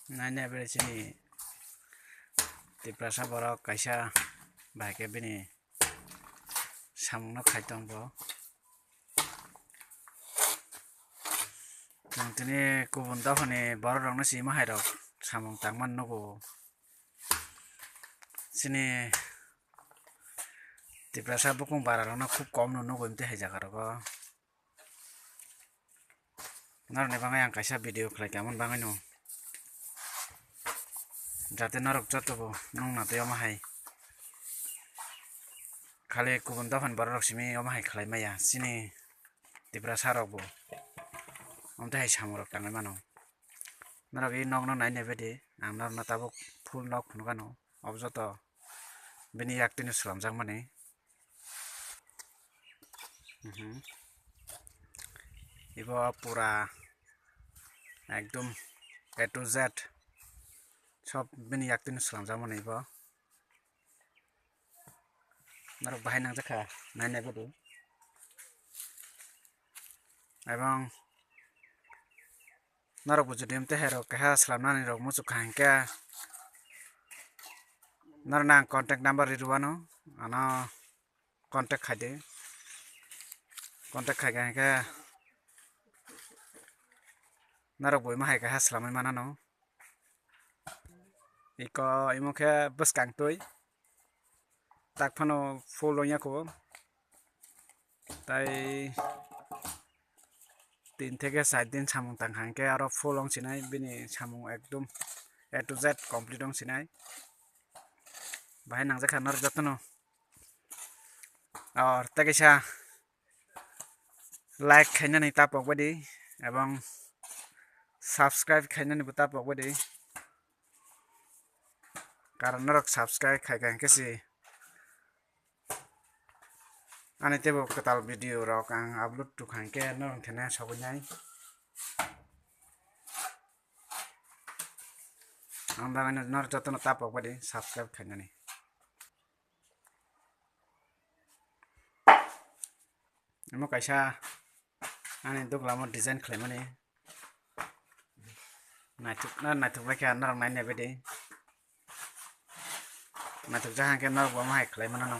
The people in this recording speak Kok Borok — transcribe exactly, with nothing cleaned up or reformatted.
Naina bere chini Tiprasa borok kaisa bai khe bini samungno khai tong bo. Chwng tini kubun dophani borok rokno sima hai rok samung tangmani nugo. Chini Tiprasa bukung bara rokno khub kom no nugo emte hai jaga rogo. Norokni bagwi ang kaisa video khlai tongmani bagwi no, jate norok joto bo nung na tei omo hai khali kubun dophani borok rok simi omo hai khlai maya chini Tiprasa rok bo. Omo tei hai samung rok tangwi mano. Norok i nok no nai nai baidi ang norokno tabuk full nok phunukgano. Obo joto bini yaktwino swlamjakmani. Mhm. Ibo pura ekdom A to Z sob bini yaktwino swlamjakmani ibo. Norok bahai nangjakha nai nai baidi. Ebong norok bo jodi emte hai rok keha swlamnani rok muchuk kha hinkhe norokno ang contact number ri rwano, ano contact khai di. Contact khai kha hinkhe norok bo imo hai keha swlamwi manano. Iko imo khe bwskang twi tak phano full wngya kho. Tai tin theke char din samung tang kha hinkhe aro full wng sinai bini samung ekdom A to Z complete wng sinai. Bahai nangjakha norok jotono. Or tei kaisa like khainani ta pokbaidi ebong subscribe khainani bo ta pokbaidi. Karon norok subscribe khaikha hinkhe se ani teibo kwtal video rok ang upload tukha hinkhe norok thene sogwi nai. Ang bagwi no norok jotono ta pokbaidi subscribe khainani. Omo kaisa ani doglamo design khlaimani. Naithok na naithok bai khe norok nai nai baidi. Naithok jak hang khe norok bo omo hai khlai mano no.